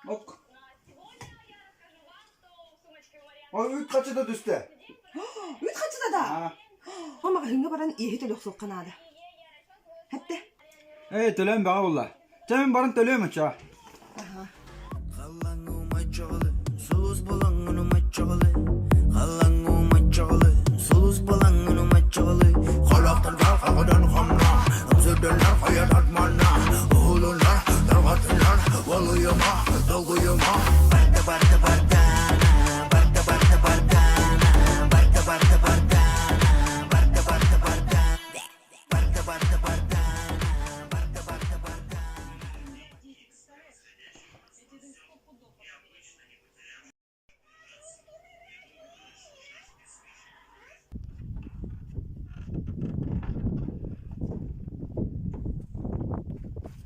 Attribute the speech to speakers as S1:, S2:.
S1: Ок. Ой, үүт хачыта түстэ.
S2: Үүт хачыта да? О, маҕаһыыҥҥа баран иэһи төлөхсүөххэ наада. Хэттэ.
S1: Эй, төлөөн бөҕө булла. Чэ, мин баран төлүөм оччоҕо.